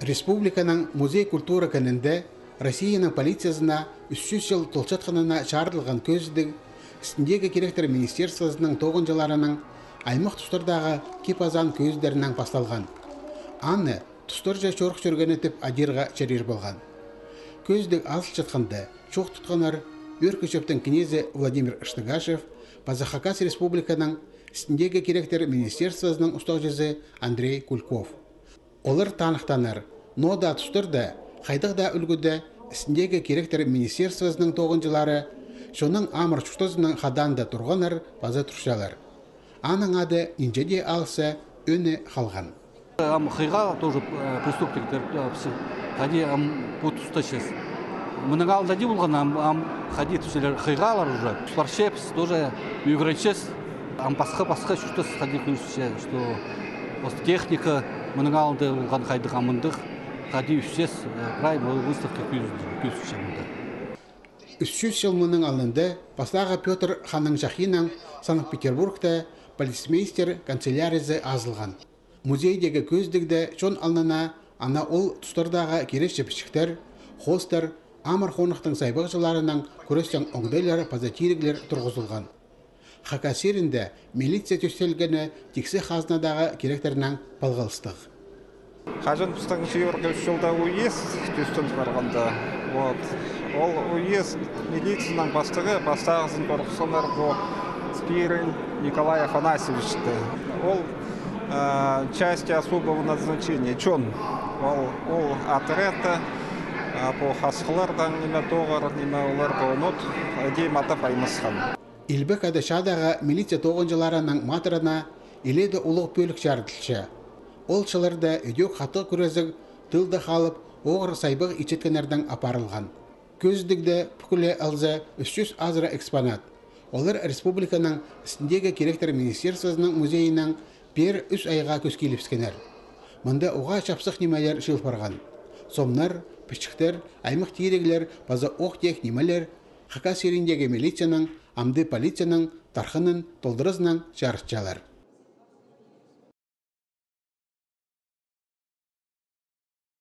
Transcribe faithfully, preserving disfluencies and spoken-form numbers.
Республиканың музей культура кінінде Россияның полициязына ӱс чӱс чыл толчатханына чарыдылған кӧзідіг істіндегі киректер министерствозының тоғынҷыларының аймах тустардағы кип-азаан кӧзідерінең пасталған. Аны «Тустарҷа чорых чӧргені» тіп адирға чарир полған. Кӧзідіг азылчатханда чоох тутханнар Ӧӧркі Чӧптің кнезі Владимир Штыгашев паза Хакас Республиканың істіндегі киректер министерствозының устағҷызы Андрей Кульков. Олар таныхтанар, ноо даа тустарда, хайдағ даа ӱлгӱде істіндегі киректер министерствозының тоғынҷылары чонның амыр-чуртазынаң хадаанда турғаннар паза турчалар. Аның ады нинҷе дее алысса, ӧӧні халған. Ам хыйға тоже, э, преступниктер, э, пс-, хайди ам пу туста чӧрче. Мының алнында даа полған, ам, ам хайди тіпчелер, хыйғалар уже. Парчабыс, тоже ӱгренчебіс. Ам пасха, пасха чуртас хайди кӧзітче, что техника мының алнында полған хайдағ, а мындағ хайди ӧсчебіс, э, прай выставка кӧзіт-, кӧзітче мында. Ӱс чӱс чыл мының алнында пастағы Пётр ханның чахиинаң Санкт-Петербургта полицмейстер канцеляриязы азылған. Музейдегі кӧзідігде чон алнына ана ол тустардағы киречі пічіктер, хоостар, амыр-хоныхтың сайбағҷыларынаң кӱресчең оңдайлар паза тиріглер турғызылған. Хакас чирінде милиция тӧстелгені тиксі хазнадағы киректернең палғалыстығ. Хаҷан пістің чибіргі ӱс чылда уезд тӧстен парғанда, вот, ол уезд милицияның пастығы, пастағызын парғазыннар, пу Спирин Николай Афанасьевичті. Ол, а, части особого назначения, чон. Ол, ол отрядта, а, пу хасхылардаң ниме тоғар, ниме оларға оңнат, іди матап аймасхан. Илбек Ада чаадағы милиция тоғынҷыларының матырына илееде улуғ пӧлік чарыдылча. Ол чылларда ідӧк хатығ кӱрезіг тылда халып, оғыр сайбағ итчеткеннердең апарылған. Кӧзідігде пӱкӱле алза ӱс чӱс азыра экспонат. Олар республиканың істіндегі киректер министерствозының музейінең пеер ӱс айға кӧскилібіскеннер. Мында уғаа чапсых нимелер чыыл парған. Сомнар, пічіктер, аймах тиріглер паза ох-теек нимелер Хакас чиріндегі милицияның, амды полицияның тархынын толдыразынаң чарытчалар.